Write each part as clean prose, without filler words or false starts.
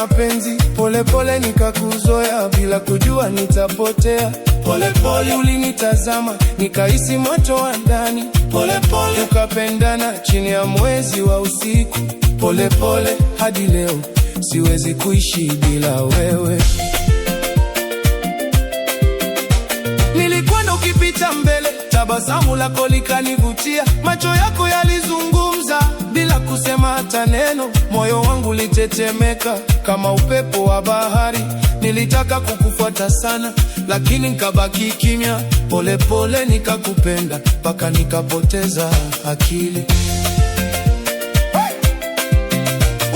mapenzi, polepole nikakuzoea bila kujua nitapotea. Polepole ulinitazama, nikahisi moto wa ndani. Polepole tukapendana chini ya mwezi wa usiku. Polepole hadi leo siwezi kuishi bila wewe. Nilikwenda ukipita mbele, tabasamu lako likanivutia, macho yako yalizungumza bila kusema hata neno. Moyo wangu ulitetemeka kama upepo wa bahari. Nilitaka kukufuata sana, lakini nikabaki kimya. Polepole nikakupenda mpaka nikapoteza akili.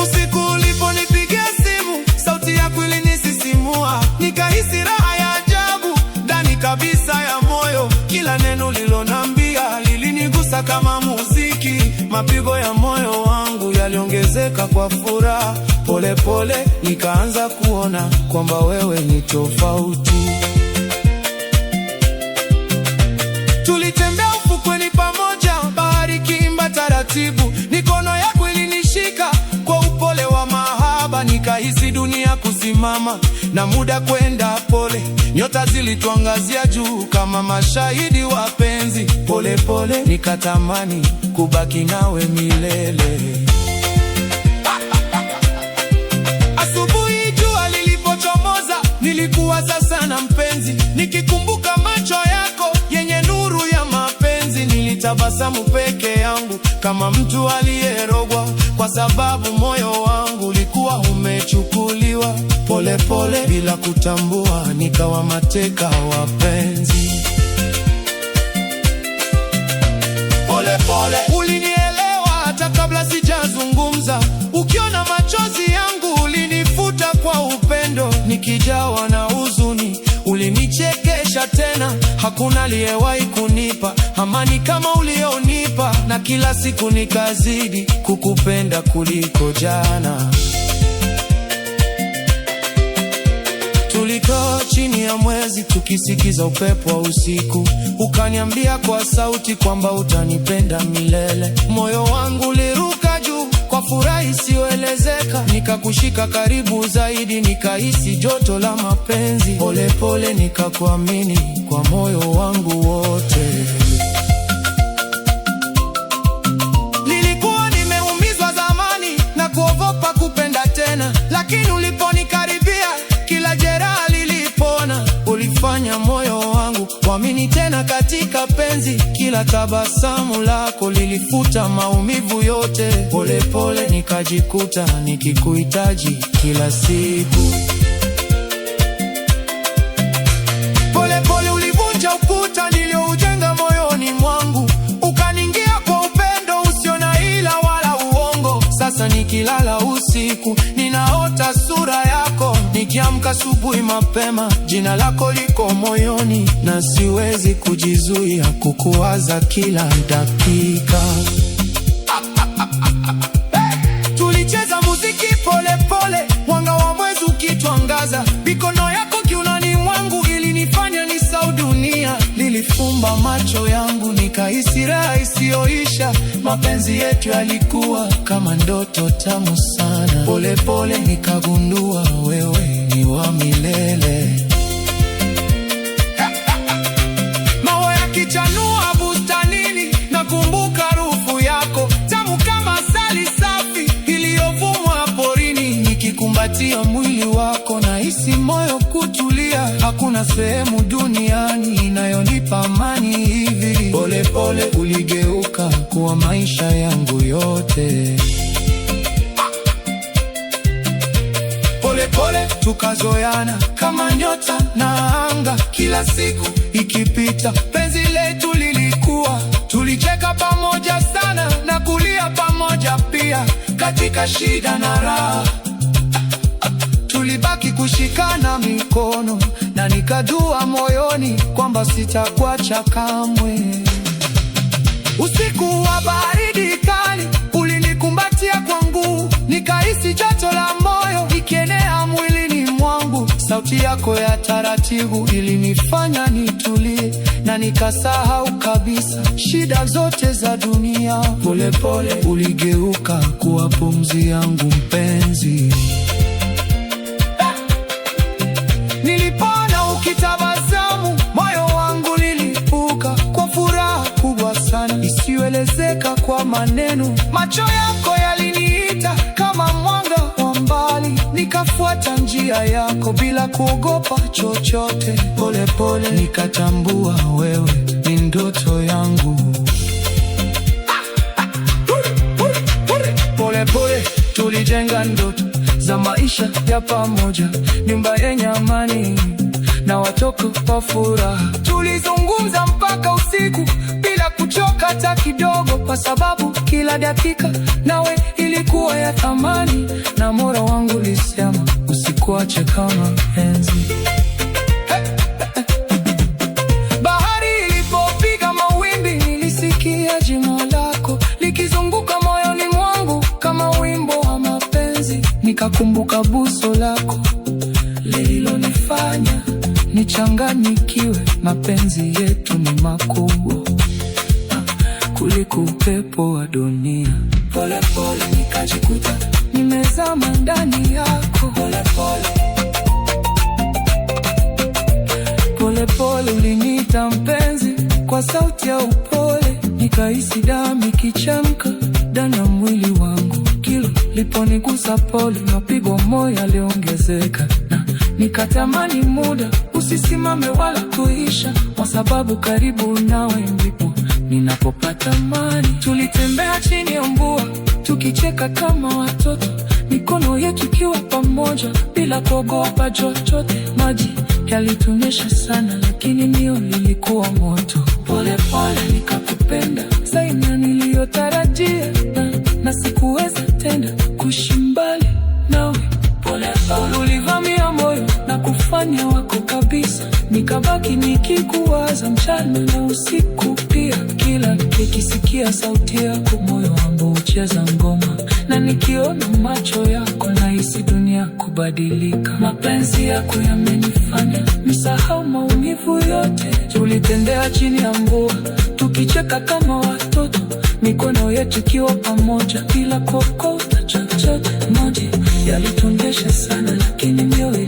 Usiku uliponipigia simu, sauti yako ilinisisimua, nikahisi raha ya ajabu ndani kabisa ya moyo. Kila neno uliloniambia lilinigusa kama muziki, mapigo ya moyo wangu yaliongezeka kwa furaha. Polepole nikaanza kuona kwamba wewe ni tofauti. Tulitembea ufukweni pamoja, bahari ikiimba taratibu, mikono yako ilinishika kwa upole wa mahaba, nikahisi dunia kusimama na muda kwenda pole. Nyota zilituangazia juu kama mashahidi wa penzi. Polepole nikatamani kubaki nawe milele. Asubuhi jua lilipochomoza, nilikuwaza sana mpenzi, nikikumbuka macho yako yenye nuru ya mapenzi. Nilitabasamu peke yangu kama mtu aliyerogwa, kwa sababu moyo wangu ulikuwa umechukuliwa. Polepole bila kutambua, nikawa mateka wa penzi. Polepole ulinielewa hata kabla sijazungumza, ukiona machozi yangu ulinifuta kwa upendo. Nikijawa na huzuni ulinichekesha tena, hakuna aliyewahi kunipa amani kama ulionipa, na kila siku nikazidi kukupenda kuliko jana. Tulikaa chini ya mwezi tukisikiza upepo wa usiku, ukaniambia kwa sauti kwamba utanipenda milele. Moyo wangu uliruka juu kwa furaha isiyoelezeka, nikakushika karibu zaidi, nikahisi joto la mapenzi. Polepole nikakuamini kwa moyo wangu wote. Nilikuwa nimeumizwa zamani na kuogopa kupenda tena, lakini uliponikaribia kila jeraha lilipona. Ulifanya moyo wangu kuamini tena katika penzi, kila tabasamu lako lilifuta maumivu yote. Polepole nikajikuta nikikuhitaji kila siku. Polepole ulivunja ukuta nilioujenga moyoni mwangu, ukaningia kwa upendo usio na ila wala uongo. Sasa nikilala usiku ninaota sura yako, nikiamka asubuhi mapema jina lako liko moyoni, na siwezi kujizuia kukuwaza kila dakika. Tulicheza muziki polepole, mwanga wa mwezi ukituangaza, mikono yako kiunoni mwangu ilinifanya nisahau dunia. Nilifumba macho yangu nikahisi raha isiyoisha. Mapenzi yetu yalikuwa kama ndoto tamu sana. Polepole nikagundua wewe ni wa milele. Maua yakichanua bustanini, nakumbuka harufu yako tamu kama asali safi iliyovumwa porini. Nikikumbatia mwili wako nahisi moyo kutulia. Hakuna sehemu duniani inayonipa amani hivi. Polepole uligeuka kuwa maisha yangu yote. Polepole tukazoeana kama nyota na anga. Kila siku ikipita, penzi letu lilikuwa. Tulicheka pamoja sana na kulia pamoja pia, katika shida na raha tulibaki kushikana mikono, na nikajua moyoni kwamba sitakuacha kamwe. Usiku wa baridi kali ulinikumbatia kwa nguvu, nikahisi joto la moyo ikienea mwilini mwangu. Sauti yako ya taratibu ilinifanya nitulie na nikasahau kabisa shida zote za dunia. Polepole uligeuka kuwa pumzi yangu mpenzi. maneno. Macho yako yaliniita kama mwanga wa mbali, nikafuata njia yako bila kuogopa chochote. Pole pole nikatambua wewe ni ndoto yangu. Pole pole tulijenga ndoto za maisha ya pamoja, nyumba yenye amani na watoto wa furaha. Tulizungumza mpaka usiku bila kuchoka hata kidogo, kwa sababu kila dakika nawe ilikuwa ya thamani, na moyo wangu ulisema usikuache kama enzi. Bahari ilipopiga mawimbi, nilisikia jina lako likizunguka moyoni mwangu kama wimbo wa mapenzi. Nikakumbuka buso lako lililonifanya nichanganyikiwe. Mapenzi yetu ni makubwa kuliko upepo wa dunia. Pole pole nikajikuta nimezama ndani yako. Pole pole, pole pole uliniita mpenzi kwa sauti ya upole, nikahisi damu ikichemka ndani ya mwili wangu. Kila uliponigusa pole, mapigo moyo yaliongezeka, na nikatamani muda usisimame wala kuisha, kwa sababu karibu nawe ndipo ninapopata amani. Tulitembea chini ya mvua tukicheka kama watoto, mikono yetu ikiwa pamoja bila kuogopa chochote. Maji yalitunyesha sana, lakini mioyo ilikuwa moto. Pole pole nikakupenda zaidi ya niliyotarajia, na sikuweza tena kuishi mbali nawe. Pole pole ulivamia moyo na kufanya wako kabisa, nikabaki nikikuwaza mchana na usiku pia. Kila nikisikia sauti yako moyo wangu hucheza ngoma, na nikiona macho yako nahisi dunia kubadilika. Mapenzi yako yamenifanya nisahau maumivu yote. Tulitembea chini ya mvua tukicheka kama watoto, mikono yetu ikiwa pamoja bila kuogopa chochote. Maji yalitunyesha sana, lakini mioyo